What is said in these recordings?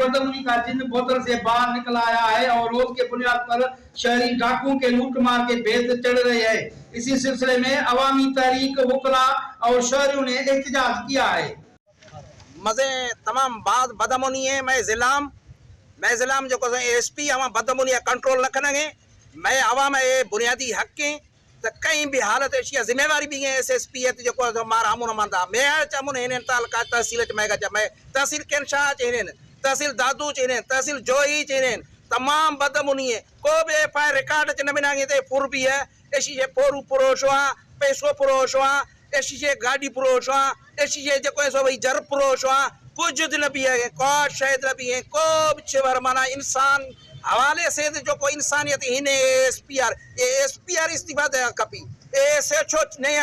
बदअमनी का जिन बोतल से बाहर निकल आया है और रोज के बुनियाद पर शहरी डाकुओं के लूटमार के भेद चढ़ रहे हैं। इसी सिलसिले में अवामी तहरीक, वकला और शहरियों ने एहतजाज किया है। मज़े तमाम बाद बदअमनी है। मैं ज़िलाम मैं ज़िलाम जेको एस पी अवां बदअमनी कंट्रोल न करेंगे। मैं अवाम जे बुनियादी हक़ है त कंहिं बि हालत इहा ज़िम्मेवारी बि एस एस पी ते जेको मार अमुन मानदा मेहर च अमुन हिन तालुका तहसील च मैं मैं तहसील केनशाह च हिन तहसील दादू च हिन तहसील जोई च हिन तमाम बदअमनी है। को बि एफ I R record च न मिलांगे ते फुर बि है एशी जे पोरू पुरोशो आहे, पैसो पुरोशो आहे, एशी जे गाॾी पुरोशो आहे, एशी जे जेको आहे सो भई जर पुरोशो आहे, कुझु न बीहे, का शइ न बीहे, को बि छिवर माना इंसान हवाले से जो को इंसानियत हिन S P R S P R इस्तीफ़ा दे खपी। एस एच ओ नहीं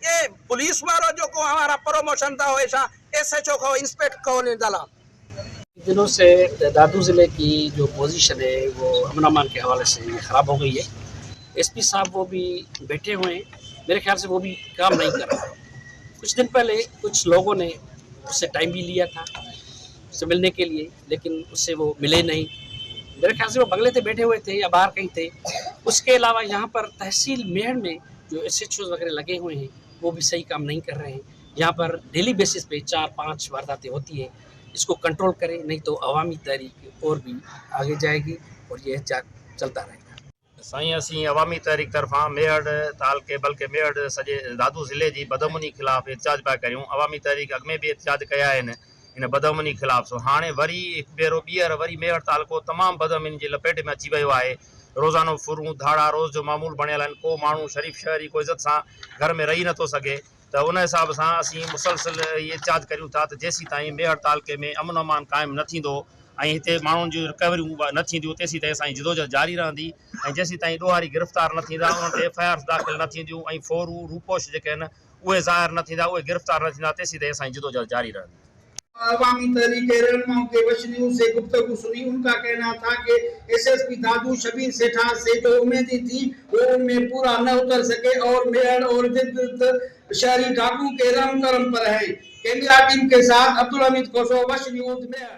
ये पुलिस वारो जो को हमारा प्रमोशन था ऐसा एस एच ओ को इंस्पेक्टर को नहीं डाला। दिनों से दादू ज़िले की जो पोजीशन है, वो अमन अमान के हवाले से ख़राब हो गई है। एसपी साहब वो भी बैठे हुए हैं, मेरे ख्याल से वो भी काम नहीं कर रहे। कुछ दिन पहले कुछ लोगों ने उससे टाइम भी लिया था उससे मिलने के लिए, लेकिन उससे वो मिले नहीं। मेरे ख्याल से वो बंगले थे बैठे हुए थे या बाहर कहीं थे। उसके अलावा यहाँ पर तहसील मेहर में जो एस एच वगैरह लगे हुए हैं, वो भी सही काम नहीं कर रहे हैं। यहाँ पर डेली बेसिस पे चार पाँच वारदातें होती हैं। इसको कंट्रोल करें, नहीं तो अवामी तहरीक और भी आगे जाएगी और ये एहतजाज चलता रहेगा। साईं, असीं अवामी तहरीक तरफ़ां मेहड़ तालके, बल्कि मेहड़ सॼे दादू ज़िले जी बदअमनी ख़िलाफ़ एहतजाज पिया करियूं। अवामी तहरीक अॻु में बि एहतजाज कया आहिनि इन बदअमनी ख़िलाफ़। सो हाणे वरी हिकु भेरो ॿीहर वरी मेहड़ तालुको तमामु बदअमनी जी लपेट में अची वियो आहे। रोज़ानो फुरूं, धाड़ा रोज़ जो मामूल बणियल आहिनि। को माण्हू शरीफ़ शहरी को इज़त सां घर में रही नथो सघे। त उन हिसाब सां असीं मुसलसिल एहतजाज करियूं था त जेसीं ताईं मेहड़ तालुके में अमन अमान क़ाइमु न थींदो ऐं हिते माण्हुनि जूं रिकवरियूं न थींदियूं, तेसीं ताईं असांजी जिदोजहद जारी रहंदी ऐं जेसीं ताईं ॾोहारी गिरफ़्तार न थींदा, उन्हनि ते एफ I R दाख़िल न थींदियूं ऐं फोरू रूपोश जेके आहिनि, उहे ज़ाहिर न थींदा, उहे गिरफ़्तार न थींदा, तेसीं ताईं असांजी जिदोजहद जारी रहंदी। अवामी तहरीक के रहनुमाओं के वश न्यूज से गुफ्तगू सुनी। उनका कहना था कि एसएसपी दादू शबीर सेठा से जो उम्मीदें थी, वो उनमें पूरा न उतर सके और मेहड़ और इर्द शहरी डाकुओं के रहम करम पर है। कैमरा टीम के साथ अब्दुल हमीद खोसो, वश न्यूज, मेहड़।